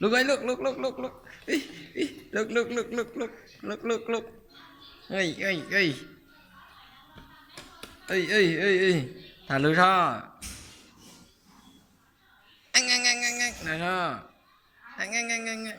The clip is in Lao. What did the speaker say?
ລຸກເອີຍ ລຸກ ລຸກ ລຸກ ລຸກ ລຸກ ເອີຍ ເອີຍ ລຸກ ລຸກ ລຸກ ລຸກ ລຸກ ລຸກ ລຸກ ລຸກ ເອີຍ ເອີຍ ເອີຍ ເອີຍ ເອີຍ ເອີຍ ຖ້າລຸກທ້ອ ແອງ ແອງ ແອງ ແອງ ແອງ ນາຍທ້ອ ແອງ ແອງ ແອງ ແອງ ແອງ